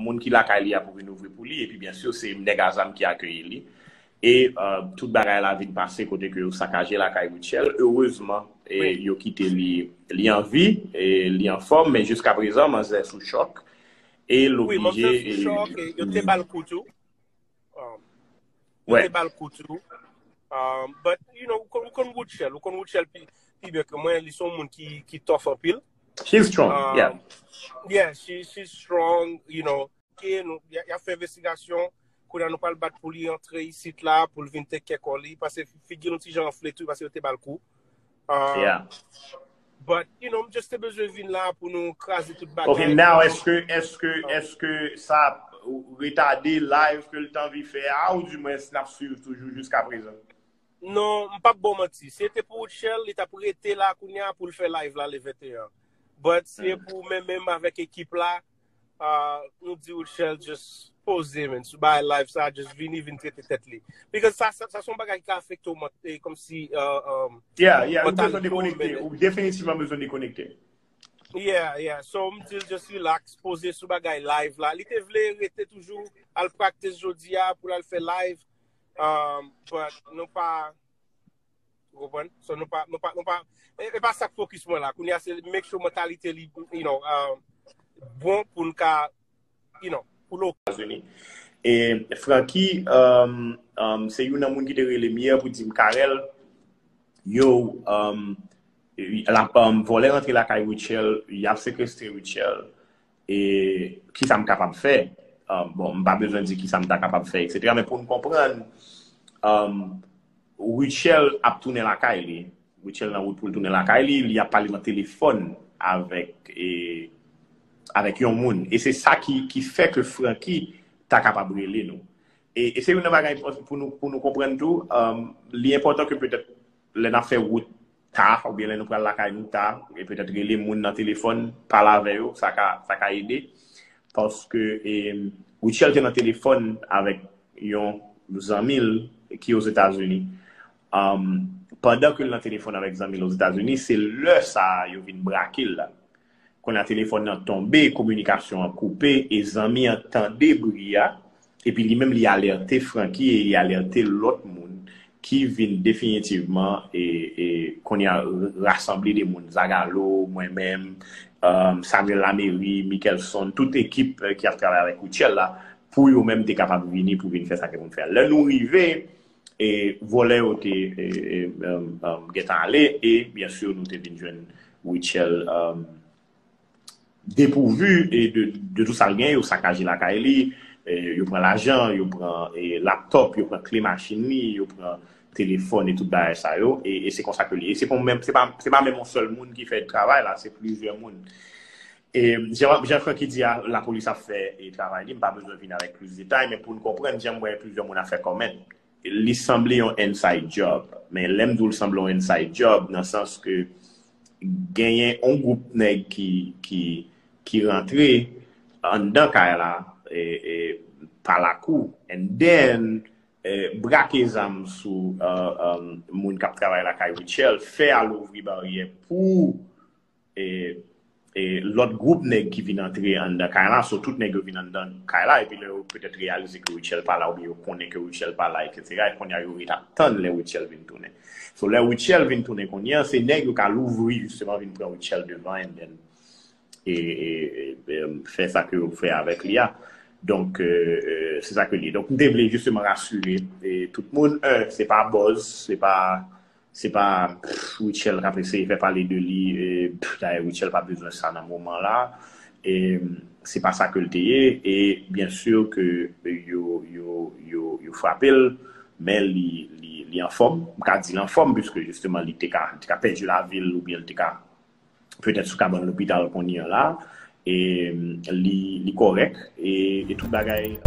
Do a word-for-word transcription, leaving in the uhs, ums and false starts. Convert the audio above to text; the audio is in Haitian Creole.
Moun ki lakay li a pou vin ouvri pou li, epi byen si se nèg a zam ki akeyi li. E euh, tout bagay la vin pase kote ke yo sakaje lakay Rutshelle. Erezman, e, yo kite li, li an vi, e, li anfòm, men jiska prezan, manzè sou chòk. E l oblije. Wi, manzè sou chòk, e yo te ba l kou tou. Um, yo te ba l kou tou. Um, but, you know, ou konn, ou konn Rutshelle, ou konn Rutshelle pi, pi byen ke mwen, li se yon moun ki, ki tough anpil. She's strong, yeah. Yeah, she, she's strong, you know. Ok, nou, y a, y a fè envestigasyon. Kounye a nou pral bat pou li antre isit la, pou l vin tek kè kò li. Paske figi l yon ti jan anfle tou, paske yo te ba l kou. Um, yeah. But, you know, m just te bezwen vin la pou nou kraze tout bagay. Ok, now, èske, èske, èske sa retade live ke l t anvi fè a, ou di mwens n ap swiv toujou jiska prezan? Non, m p ap ba w manti. Si se te pou Rutshelle, li t ap rete la kounye a pou l fè live la le venteyen. But si se pou mwen menm avèk ekip la, uh, nou di Rutshelle just poze, man, sou bay live sa, just vini, vin trete tèt li. Because sa, sa, sa se yon bagay ki ka afekte w, eh, kòmsi, uh, um, yeah, yeah, ou bezwen dekonekte, ou definitivman bezwen dekonekte. Yeah, yeah. So, m di l just relax, poze sou bagay live la. Li te vle rete toujou, al practice jodi a, pou l al fè live. Um, but nou pa, ou konprann? So, nou pa, nou pa, nou pa, e, e pa sa k focus mwen la. Kounye a, se make sure mantalite li, you know, um, bon pou n ka, you know, pou l ok. Etazini. E Francky, um, um, se youn nan moun ki te rele m yè pou di m, Carel, yo, um, la, um, vòlè rantre lakay Rutshelle, y ap sekestre Rutshelle. E kisa m kapab fè? Um, bon, m pa bezwen di kisa m ta kapab fè, etsetera. Men pou n konprann, um, Rutshelle ap tounen lakay li. Rutshelle nan wout pou l tounen lakay li. Li ap pale nan telefòn avèk, e, avèk yon moun. E se sa ki, ki fè ke Francky ta kapab rele nou. E, e se youn nan bagay pou nou, pou nou konprann tou, um, li enpòtan ke petèt lè n ap fè wout ta, oubyen lè nou pral lakay nou ta, e petèt rele moun nan telefòn, pale avè yo, sa ka, sa ka ede. Paske, e, Rutshelle te nan telefòn avèk yon zanmi l ki Ozetazini. Um, pandan ke l nan telefòn avèk zanmi l Ozetazini, se lè sa a yo vin brake l la. Kounye a telefòn nan tonbe, kominikasyon an koupe, e zanmi an tande bri a, epi li menm li alète Francky e li alète lòt moun ki vin definitivman, e, e, kounye a, rasanble de moun, Zagalo, mwen menm, um, Samuel Lamery, Mickelson, tout ekip, eh, ki ap travay avèk Rutshelle la, pou yo menm te kapab vini pou vin fè sa ke pou n fè. Lè nou rive, e vòlè yo te, e, e, um, um, gentan ale, e byen si nou te vin jwenn Rutshelle, um, depouvu e de, de tout sa l genyen, yo sakaje lakay li, e, yo pran lajan, yo pran, e, laptop, yo pran kle machin li, yo pran telefòn e tout bagay sa yo, e, e se konsa ke li ye. E se pa menm, se pa, se pa menm yon sèl moun ki fè travay la, se plizyè moun. E jan, jan Francky di a, lapolis ap fè, e, travay li, m pa bezwen vin avèk plis detay, men pou n konprann, jan m wè plizyè moun ap fè kòmant, li sanble yon inside job. Men lè m di w l sanble yon inside job, nan sans ke genyen yon gwoup nèg ki, ki, ki rantre anndan kay la, e, e, pa lakou, and then, e, brake zam sou, e, e, moun k ap travay lakay Rutshelle, fè al ouvri baryè pou e, e lòt gwoup nèg ki vin antre anndan kay la, so tout nèg yo vin anndan kay la, epi lè yo petèt reyalize ke Rutshelle pa la, oubyen yo konnen ke Rutshelle pa la, etsetera, e kounye a yo ret ap tann lè Rutshelle vin tounen. So lè Rutshelle vin tounen kounye a, se nèg yo ka louvri jisteman vin pran Rutshelle devan, and then, e, e, e, e, fè sa ke yo fè avèk li a. Donk, e, e, se sa ke li ye. Donk, m te vle jisteman rasire, e, tout moun, e, se pa buzz, se pa Se pa, pff, Rutshelle k ap eseye fè pale de li, e, pff, dayè Rutshelle pa bezwen sa nan moman la. E, se pa sa ke l te ye, e byen si ke yo, yo, yo, yo frape l, men li, li, li anfòm. M ka di l anfòm, piske jisteman li te ka, li te ka pèdi lavi l oubyen li te ka petèt sou kabann lopital kounye a la. E, li, li kòrèk, e, e tout bagay.